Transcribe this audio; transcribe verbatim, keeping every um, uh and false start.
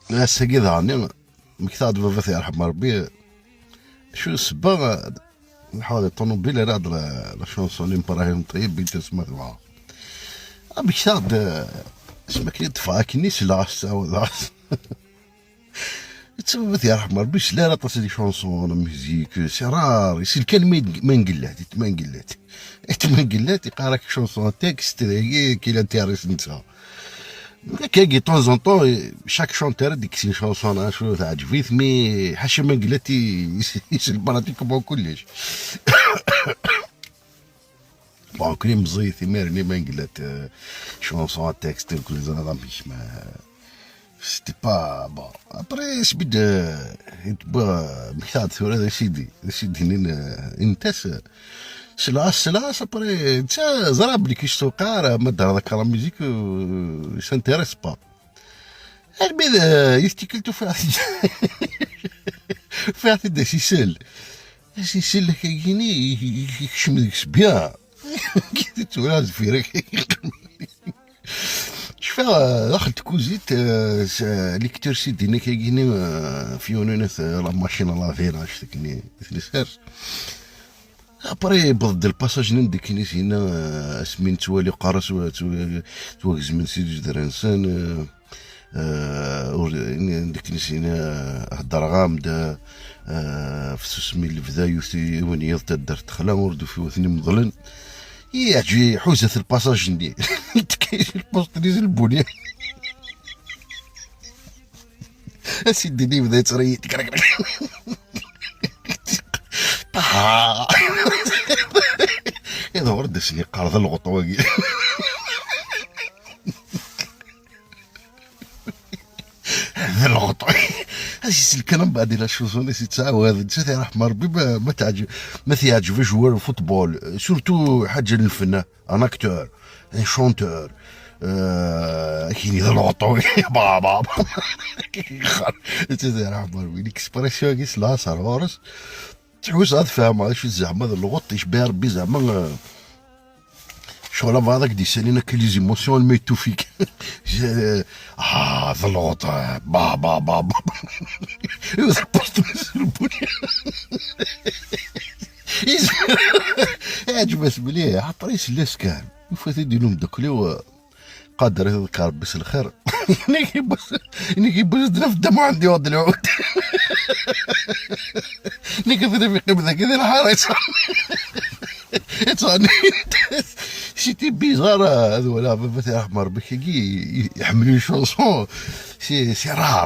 Ass-agi daɣen, mektaɣ-d baba-t yerḥem Rebbi. Acu ssebba? Nḥuḍ ṭunubil, rriɣ-d la, la chanson n Ibrahim Ṭeyyeb, Bint Asma Tebɛa. Mektaɣ-d, asmi akken i ṭṭfeɣ akkenni, selleɣ-as, ttɛawadeɣ-as. Ttbaba-t yerḥem Rebbi, slan aṭas di chanson, la musique, c'est rare, isel kan ma yed-, ma ngellat, ma ngellat. Tmangellat, iqqar-ak chanson, texte, dagi, qu'il intéresse netta. Akkagi, de temps en temps, chaque chanteur ad d-ikkes une chanson, acu teɛǧeb-it, mais ḥaca Mangellat i, i, isel pratiquement kullec. Bon, kni meẓẓiyet imir-nni Mangellat, euh, chanson, texte, kul ẓriɣ amek, ma, c'était pas bon. Après, sbid, euh, mektaɣ-d tura d asidi, d asidi-nni n, euh, n tas, euh, Selɣas, selɣas, après, netta ẓra belli kis tuqar, ma d-terreḍ akka la musique, euh, il s'intéresse pas. Armi d, euh, i tikkelt ufiɣ-t-id, ufiɣ-t-id asisel. Asisel akagini, i-, i-, ikcem deg-s bien. Tura deffir akagi. Cfiɣ, euh, daxel tkuzit, euh, s-, euh, lecteur C D-nni akagini, euh, f yiwen unat, euh, la machine à laver, acu tekni, tlisers. Après, yewweḍ-d lpasaj-nni n ddekk-nni s-, yenna, euh, asmi nettwali qqar-as wa-, ttwa-, ttwagezmen si lejdra-nsen, euh, euh, ur, n-, ddekk-nni s-, yenna, euh, heddreɣ-am-d, euh, f tsusmi n lebda, yiwet, yiwen yiḍ taddart texla, ur d-ufiɣ ur ten-imeḍlen. Yeɛǧeb, iḥuza-t lpasaj-nni. Tekka-yi lpasaj-nni s lbunya. Asidi-nni yebda yettṛeyyi. Iḍher-d asen-yeqqar d lɣeṭṭ wagi. D lɣeṭṭ. Ad yesel kan mbeɛd la chanson-is yettɛawad. Nettat yerḥem Rebbi ma, ma teɛǧeb, ma t-yeɛǧeb joueur n football. Surtout ḥaǧa n lfenna. Un acteur, un chanteur, euh, akini d lɣeṭṭ, ba, ba, ba. Ixer. Ttazar aḥbar win, expression-agi s laṣer ɣur-s. Tḥus ad fehmeɣ acu zeɛma d lɣeṭṭ, icebba Rebbi zeɛma, euh, ccɣel abɛaḍ ad k-d-issalin akka les émotions alma yettufik. Ah, d lɣeṭṭ, ba, ba, ba, ba. Iwet lpusṭ-nni s lbuni. Iɛǧeb-as mliḥ, axaṭer yesla-s kan. Yufa-t-id yal umeddakel-iw, Qader, iḍekker Rebbi s lxir. Nnig yiwwas, nnig yiwwas d laf dda Muḥend yuɣ-d lɛud. Nnig ad yeqqim dagi di lḥara yettɣenni. C'était bizarre, ad walaɣ baba-t yerḥem Rebbi kagi, iḥemmel une chanson. C'est, c'est rare,